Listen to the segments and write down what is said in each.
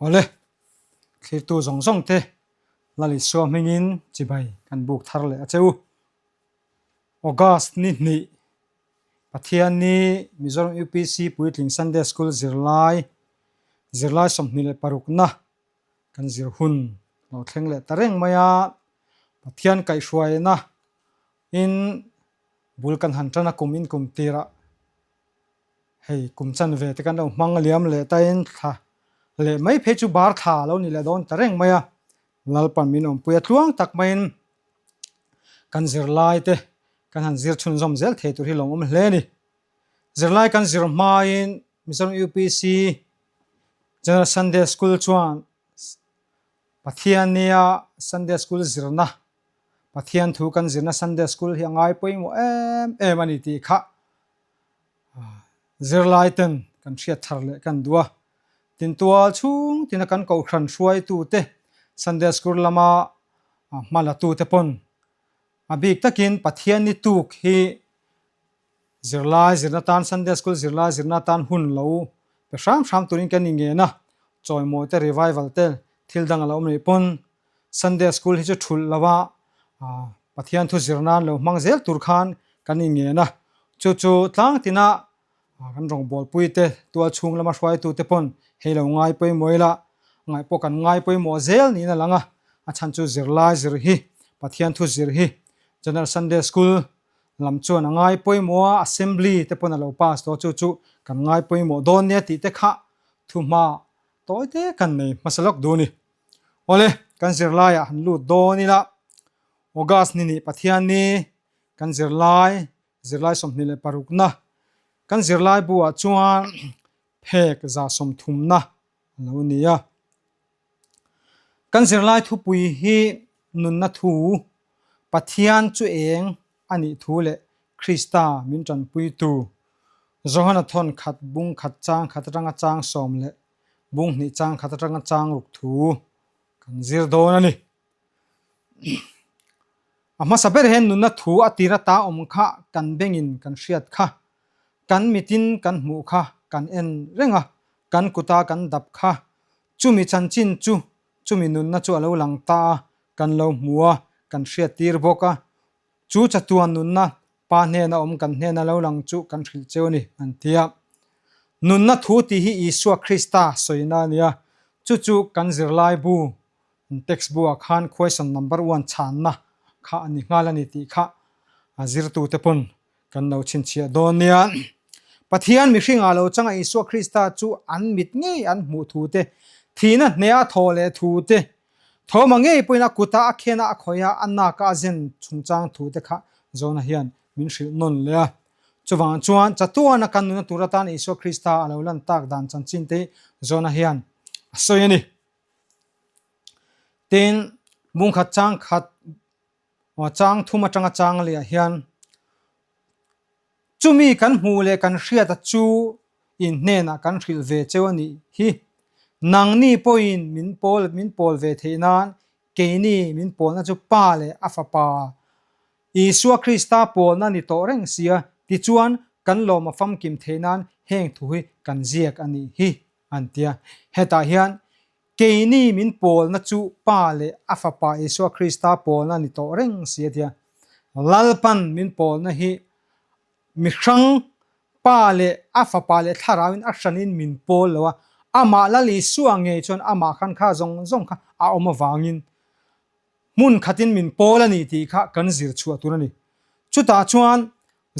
Awle, thlirtu zawng zawng te Lal Isua hmingin chibai kan buk thar leh a che u. August ni hnih, Pathian ni Mizoram UPC Puitling Sunday School zirlai, zirlai 26 na kan zir hun lo thleng leh ta reng mai a, Pathian kaihhruaina in bul kan han tan a kum in kum tirah hei kum chan ve te kan lo hmang liam leh ta in thla leh mai phei chu bar thla lo ni leh dawn ta reng mai a, Lalpan min awmpui a tluang tak maiin kan zirlai te kan han zir chhunzawm zel thei tur hi lawmawm hle a ni. Zirlai kan zir hmain Mizoram UPC General Sunday School chuan Pathian nia Sunday School zirna, Pathian thu kan zirna Sunday School hi a ngai pawimawh em em a ni tih kha zirlai ten kan hriat thar leh kan duh a. Tintual chhung tina kan kohhran hruaitute Sunday School lama hma latute pawn a bik takin Pathian ni tuk hi Zirlai zirna tan Sunday School zirlai zirna tan hun lo pe hram hram turin kan ingen a, chawimawi te revival te thil dang a lo awm rih pawn Sunday School hi chu thulh lo a Pathian thu zir nan lo hmang zel tur khan kan ingen a, chu chu tlang tina kan rawngbawlpui te tual chhung lama hruaitu te pawn hei lo ngai pawimawh ila ngaih pawh kan ngai pawimawh zel niin a lang a, a chhan chu zirlai zir hi Pathian thu zir hi General Sunday School lam chuan a ngai pawimawh a, Assembly te pawn a lo pass tawh a, chu chu kan ngai pawimawh dawn nia tih te kha thuhma tawi te kan nei hmasa lawk duh a ni. Awle, kan zirlaiah han lut dawn ila, August ni nih Pathian ni kan zirlai, zirlai 26 na kan zirlai buah chuan phek 130 na a lo ni a. Kan zirlai thupui hi nunna thu, Pathian chu eng a nih thu leh Krista min tanpuitu Johana thawn khat bung khat chang khat atanga chang sawm leh bung hnih chang khat atanga chang ruk thu kan zir dawn a ni. A hmasa ber hian nunna thu a tir ata awm kha kan bengin kan hriat kha, kan mitin kan hmuh kha kan en reng a, kan kuta kan dap kha Chumi chanchin chu chumi nunna chu a lo lang ta a, kan lo hmu a, kan hriattir bawk a. Chu chatuan nunna Pa hnena awm kan hnena lo lang chu kan hrilh cheu a ni, an ti a. Nunna thu tih hi Isua Krista sawina a ni a, chu chu kan zirlai bu, text bu ah khan question number one chhanna kha a ni nghal a ni tih kha a zirtute pawn Kan lo chhinchhiah dawn nia. Pathian mihringah lo changa Isua Krista chu an mit ngei an hmuh thu te, thihna hneha thaw leh thu te, thawma ngei pawhin a kuta a khena a khawiha a naka a zen chungchang thu te kha Jona hian min hrilh nawn leh a. Chuvang chuan chatuana kan nuna tur atan Isua Krista a lo lan tak dan chanchin te hi Jona hian a sawi a ni. Tin, bungkhat changkhat Aw chang thum atanga chang leh ah hian chumi kan hmuh leh kan hriat a chu in hnenah kan hrilh ve cheu a nih hi. Nangni pawhin min pawl min pawl ve theih nan keini min pawlna chu Pa leh a Fapa Isua Krista pawlna ni tawh reng sia, tichuan kan lawm a famkim theih nan heng thu hi kan ziak a nih hi an ti a. Hetah hian Keini min pawlna chu Pa leh a Fapa Isua Krista pawlna ni tawh reng si a tia. Lalpan min pawlna hi mihrang Pa leh a Fapa leh Thlarauin a hranin min pawl lo a, amah Lal Isua ngei chuan amah khan kha zawng zawng kha a awm avangin hmun khatin min pawl a ni tih kha kan zir chhuah tur a ni. Chutah chuan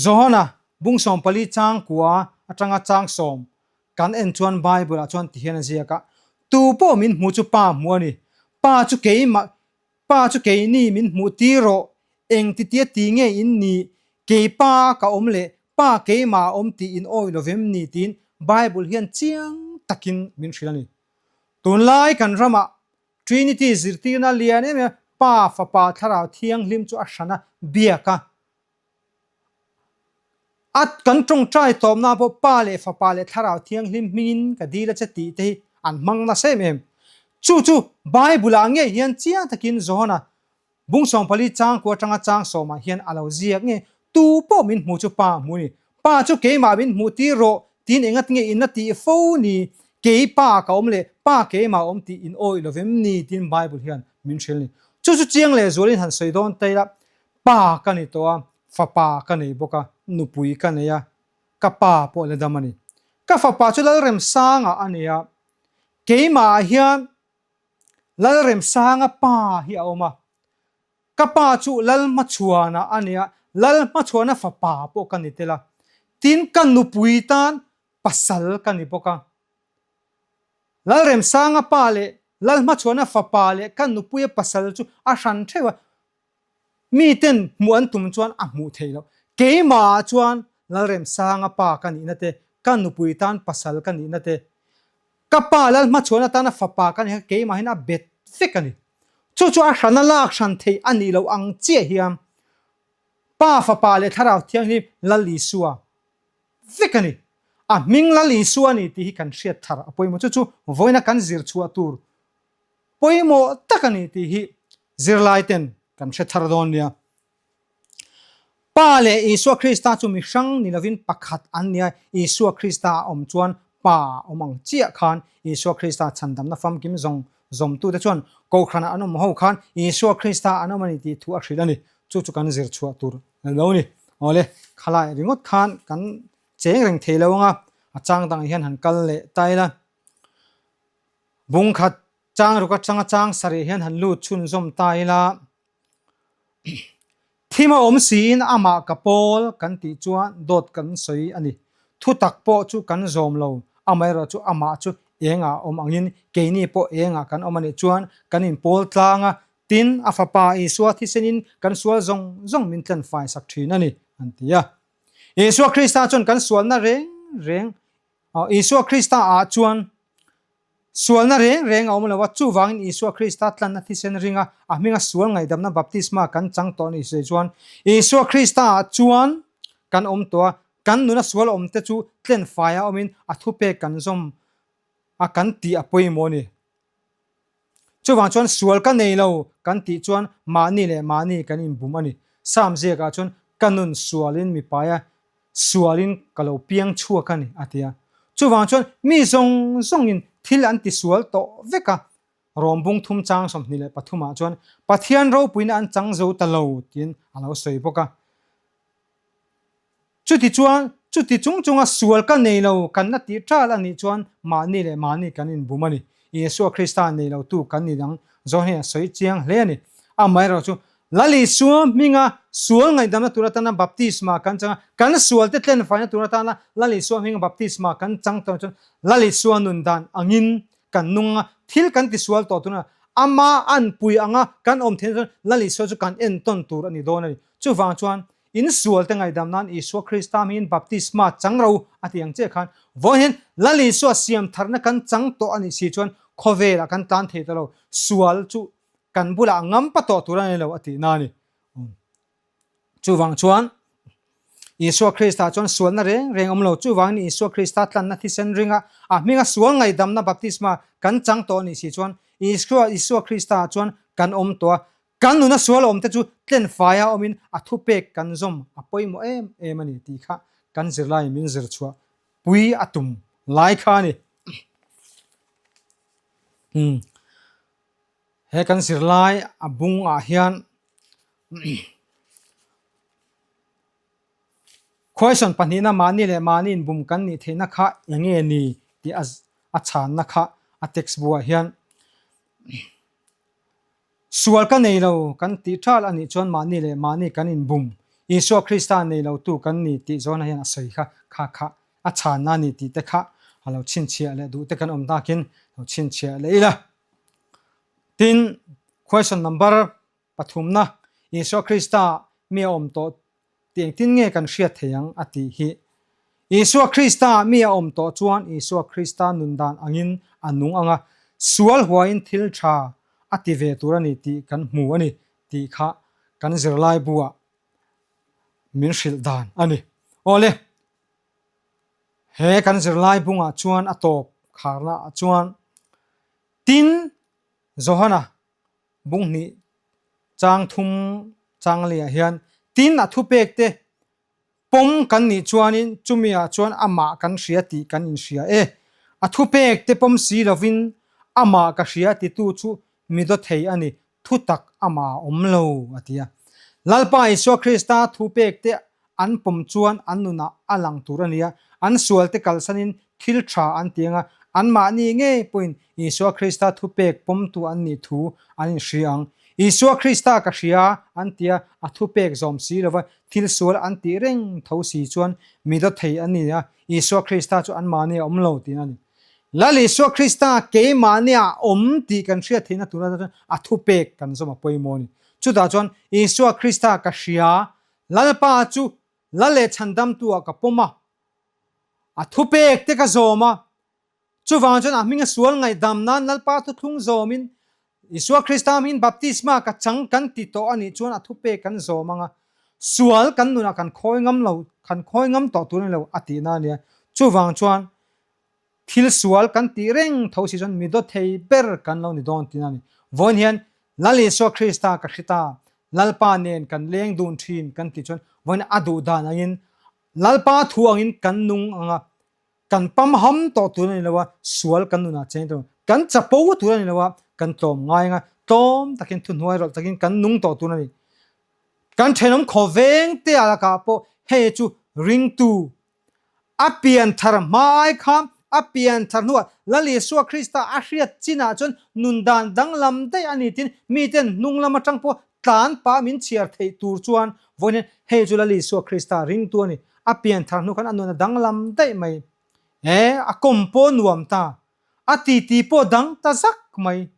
Johana bung 14 chang kua atanga chang sawm Kan en chuan Bible ah chuan ti hian a ziak a, Tu pawh min hmu chu Pa hmu a ni. Pa chu keimah, Pa chu keini min hmuh tir rawh, eng titia ti nge in ni, kei Pa ka awm leh Pa keimah a awm tih in awi lo vem ni tiin Bible hian chiang takin min hrilh a ni. Tunlai kan ramah Trinity zirtirna lian em em Pa, Fapa, Thlarau Thianghlim chu a hran a biak a, A kan tawngtai tawpna pawh Pa leh Fapa leh Thlarau Thianghlim hmingin ka dil a che tih te hi an hmang nasa em em. Chu chu Bible ah ngei hian chiang takin Johana bung 14 changkua atanga chang sawmah hian a lo ziak nge, Tu pawh min hmu chu Pa hmu a ni. Pa chu keimah min hmuh tir rawh tiin engat nge in la tih fo ni? Kei Pa ka awm leh Pa keimah a awm tih in awih lo vem ni tiin Bible hian min hrilh a ni. Chu chu chiang leh zualin han sawi dawn ta ila, Pa ka ni tawh a, fapa ka nei bawk a, nupui ka nei a, ka pa pawh la dam a ni. Ka fapa chu Lalremsanga a ni a, keimahah hian Lalremsanga pa hi a awm a, ka pa chu Lalhmachhuana a ni a, Lalhmachhuana fapa pawh ka ni tel a, tin ka nupui tan pasal ka ni bawk a. Lalremsanga pa leh Lalhmachhuana fapa leh ka nupuia pasal chu a hran theuh a, miten hmuh an tum chuan a hmuh theih loh. Keimahah chuan Lalremsanga pa ka nihna te, ka nupui tan pasal ka nihna te, ka pa Lalhmachhuana tana fapa ka nih kha keimahin a bet vek a ni. Chu chu a hrana lak hran theih a nih loh ang chiah hian Pa, Fapa leh Thlarau Thianghlim Lal Isua vek a ni. A hming Lal Isua a ni tih hi kan hriat thar a pawimawh. Chu chu vawiina kan zir chhuah tur pawimawh tak a ni tih hi zirlai ten kan hre thar dawn nia. Pa leh Isua Krista chu mi hrang ni lovin pakhat an nia, Isua Krista a awm chuan Pa a awm ang chiah khan Isua Krista chhandamna famkim zawng zawmtute chuan Kohhranah an awm ho khan Isua Krista an awm a ni tih thu a hrilh a ni. Chu chu kan zir chhuah tur a lo ni. Awle, khalai ringawt khan kan cheng reng thei lo anga a chang dangah hian han kal leh ta ila. Bung khat chang ruk atanga chang sarih hian han lut chhunzawm ta ila. Thim a awm siin amah ka pawl kan tih chuan dawt kan sawi a ni. Thutak pawh chu kan zawm lo, amaherawh chu amah chu engah a awm angin keini pawh engah kan awm a nih chuan kan inpawl tlang a, tin a fapa Isua thisenin kan sual zawng zawng min tlenfai sak thin a ni, an ti a. Isua Krista chuan kan sualna reng reng Isua Krista ah chuan Sualna reng reng a awm lo a, chuvangin Isua Krista tlanna thisen ringa a hminga sual ngaihdamna baptisma kan chang tawh a nih sawi chuan Isua Krista ah chuan kan awm tawh a, kan nuna sual awmte chu tlenfaia awmin a thupek kan zawm a kan tih a pawimawh a ni. Chuvang chuan sual ka nei lo kan tih chuan mahni leh mahni kan inbum a ni. Psalm ziakah chuan ka nun sualin mipaia sualin ka lo piang chhuak a ni a ti a. Chuvang chuan mi zawng zawngin thil an ti sual tawh vek a. Rawm bung thum chang 23 ah chuan Pathian ropuina an chang zo ta lo tiin a lo sawi bawk a. Chuti chuan, chuti chung chunga sual ka nei lo kan la tih ṭal a nih chuan mahni leh mahni kan inbum a ni. Isua Krista nei lotu kan ni dang zawn hian a sawi chiang hle a ni. Amaherawh chu, Lal Isua hminga sual ngaihdamna tur atana baptisma kan chang a, kan sualte tlenfaina tur atana Lal Isua hminga baptisma kan chang tawh chuan Lal Isua nun dan angin kan nung a, thil kan tisual tawh tuna ama anpui anga kan awm theihna chuan Lal Isua chu kan entawn tur a ni dawn a ni. Chuvang chuan, In sualte ngaihdam nan Isua Krista hmingin baptisma chang ro a ti ang che khan, vawiin hian Lal Isua siam tharna kan chang tawh a nih si chuan khawvelah kan tlan thei ta lo, sual chu kan bulah a ngampa tawh tur a ni lo a tihna a ni. Chuvang chuan Isua Krista chuan sualna reng reng awm lo, chuvangin Isua Krista tlanna thisen ringa a hminga sual ngaihdamna baptisma kan chang tawh a nih si chuan Isua Isua Krista chuan kan awm tawh a, Kan nuna sual awmte chu tlenfaia awmin a thupek kan zawm a pawimawh em em a ni tih kha kan zirlaiin min zir chhuah pui a tum lai kha a ni. He kan zirlai a bungah hian Question pahnihna mahni leh mahni inbum kan nih theihna kha eng nge ni tih a chhanna kha a text buah hian Sual ka nei lo kan tih ṭhal a nih chuan mahni leh mahni kan inbum, Isua Krista nei lotu kan ni tih zawnah hian a sawi kha, kha kha a chhanna a ni tih te kha a lo chhinchhiah leh duh te kan awm takin lo chhinchhiah leh ila. Tin, question number pathumna, Isua Krista mi a awm tawh Tih engtin nge kan hriat thei ang a tih hi. Isua Krista mi a awm tawh chuan Isua Krista nun dan angin a nung ang a, sual huaiin thil tha a ti ve tur a ni tih kan hmu a ni tih kha kan zirlai buah min hrilh dan a ni. Awle, he kan zirlai bungah chuan a tawp kharna ah chuan tin Johana Bunghnih chang thum chang lehah hian tin a thupek te pawm kan nih chuanin chumi ah chuan amah kan hria tih kan inhria e. A thupek te pawm si lovin amah ka hria titu chu mi daw thei a ni, thutak amah a awm lo, a ti a. Lalpa Isua Krista thupek te an pawm chuan an nunah a lang tur a ni a, an sualte kalsanin thil tha an ti ang a, anmahni ngei pawhin Isua Krista thupek pawmtu an nih thu an inhria ang. Isua Krista ka hria an ti a, a thupek zawm si lova thil sual an tih reng tho si chuan mi daw thei an ni a, Isua Krista chu anmahni a awm lo tihna a ni. Lal Isua Krista keimahni a awm tih kan hriat theihna tur atan chuan a thupek kan zawm a pawimawh a ni. Chutah chuan Isua Krista ka hria, Lalpa chu Lal leh Chhandamtu-ah ka pawm a, a thupek te ka zawm a, chuvang chuan a hminga sual ngaihdam nan Lalpa thuthlung zawmin Isua Krista hmingin baptisma ka chang kan ti tawh a nih chuan a thupek kan zawm ang a, sual kan nunah kan khawi ngam lo, kan khawi ngam tawh tur a ni lo a tihna a nia. Chuvang chuan Thil sual kan tih reng tho si chuan mi dawt thei ber kan lo ni dawn tihna a ni. Vawiin hian Lal Isua Krista ka hre ta, Lalpa nen kan leng dun thin kan tih chuan vawiin a duh dan angin Lalpa thu angin kan nung ang a, kan pamham tawh tur a ni lo a, sual kan nunah cheng tur a ni lo. Kan chapo tur a ni lo a, kan tlawm ngai ang a, tlawm takin thuhnuai rawlh takin kan nung tawh tur a ni. Kan thenawm khawveng te ah lakah pawh hei chu ringtu A pian thar hma ai kha a pian thar hnuah Lal Isua Krista a hriat chinah chuan nun dan danglam daih a ni tiin miten hnung lam atang pawh tlan pah min chhiar theih tur chuan vawiin hian hei chu Lal Isua Krista ringtu a ni. A pian thar hnu khan a nun a danglam daih mai. E, a kawm pawh nuam ta. A titi pawh dang ta zak mai.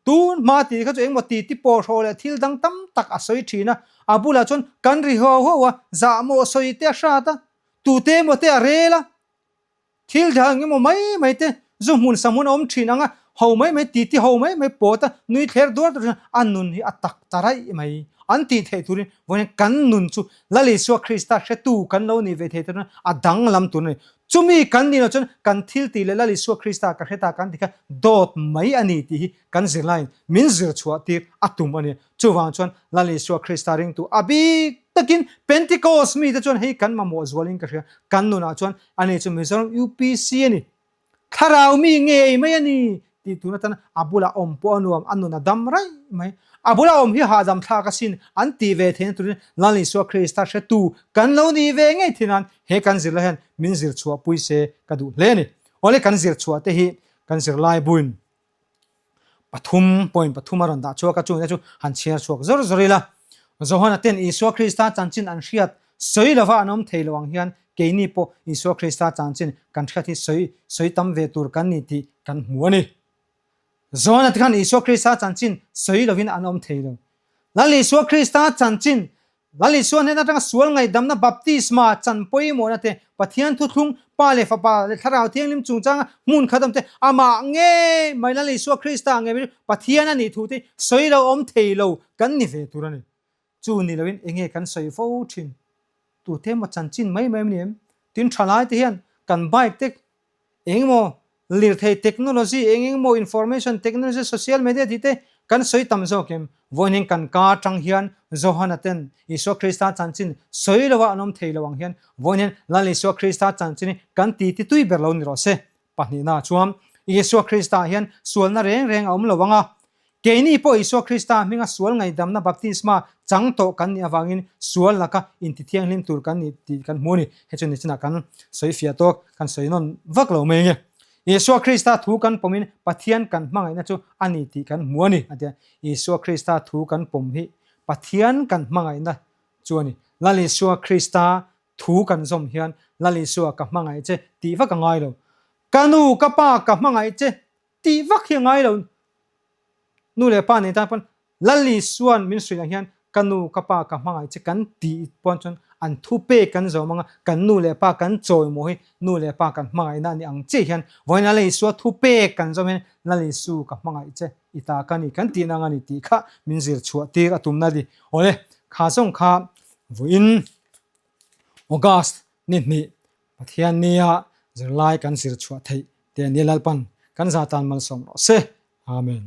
Tun hma tih kha chu engmaw titi pawhrawh leh thil dang tam tak a sawi thin a, a bulah chuan kan ri huau huau a, zahmawh sawi te a hrat a, tute emaw te a rel a, thil dang emaw mai mai te zu hmun sa hmun a awm thin ang a, ho mai mai titi ho mai mai pawt a, nui thler duar duar thin a, a nun hi a tak ta raih mai. An tih theih turin vawiin kan nun chu Lal Isua Krista hretu kan lo nih ve thei te chuan a danglam tur a ni. Chumi kan nih loh chuan kan thil tih leh Lal Isua Krista ka hre ta kan ti kha dawt mai a ni tih hi kan zirlaiin min zir chhuah tir a tum a ni. Chuvang chuan Lal Isua Krista ringtu a bik takin Pentecost mite chuan hei kan mamawh zualin ka hria. Kan nunah chuan ani chu Mizoram UPC a ni. Thlarau mi ngei mai a ni tih tun atan a bulah awm pawh a nuam, a nun a dam raih mai. A bula awm hi hahdam thlak asin an tih ve theihna turin Lal Isua Krista hretu kan lo nih ve ngei thin nan he kan zirlai hian min zir chhuah pui se ka duh hle a ni. Awle kan zir chhuah te hi kan zirlai buin pathum point pathum a rawn dah chhuak a, chungte chu han chhiar chhuak zawr zawr ila. Johana ten Isua Krista chanchin an hriat sawi lova an awm thei lo ang hian keini pawh Isua Krista chanchin kan hriat hi sawi sawi tam ve tur kan ni tih kan hmu a ni. Johana te khan Isua Krista chanchin sawi lovin an awm thei lo. Lal Isua Krista chanchin Lal Isua hnen atanga sual ngaihdamna baptisma chan pawimawhna te, Pathian thuthlung, Pa leh Fapa leh Thlarau Thianghlim chungchanga hmun khat awm te, amah ngei mai Lal Isua Krista ngei mai chu Pathian a nih thu te sawi lo awm thei lo kan ni ve tur a ni. Chu ni loin enge kan sawi fo thin? Tute emaw chanchin mai mai a ni em? Tin thalai te hian kan bike te Engemaw lirthei technology, eng engemaw information technology, social media tih te kan sawi tam zawk em? Vawiin kan ka atang hian Johana ten Isua Krista chanchin sawi lova an awm thei lo ang hian vawiin hian Lal Isua Krista chanchin hi kan ti ti tui ber lo ni rawh se. Pahnihna chuan Isua Krista hian sualna reng reng a awm lo ang a, Keini pawh Isua Krista hminga sual ngaihdamna baptisma chang tawh kan nih avangin sual laka intithianghlim tur kan ni tih kan hmu a ni. Hei chu nichinah kan sawi fiah tawk, kan sawi nawn vak lo mai nge. Isua Krista thu kan pawmin Pathian kan hmangaihna chu a ni tih kan hmu a ni, a ti a. Isua Krista thu kan pawm hi Pathian kan hmangaihna chu a ni. Lal Isua Krista thu kan zawm hian Lal Isua ka hmangaih che tih vak a ngai lo. Ka nu, ka pa ka hmangaih che Tih vak hi a ngai lo. Nu leh pa nei tan pawn Lal Isua'n min hrilh ang hian ka nu ka pa ka hmangaih che kan tih pawn chuan an thu pek kan zawm ang a, kan nu leh pa kan chawimaw hi nu leh pa kan hmangaihna a ni ang chiah hian vawiin Lal Isua thu pek kan zawm hian Lal Isu ka hmangaih che i ta ka ni kan tihna ang a ni tih kha min zir chhuah tir a tumna a ni. Awle kha zawng kha vawiin August ni hnih Pathian nia zirlai kan zir chhuah theih te a ni Lalpan kan zah tan malsawm rawh se. Amen.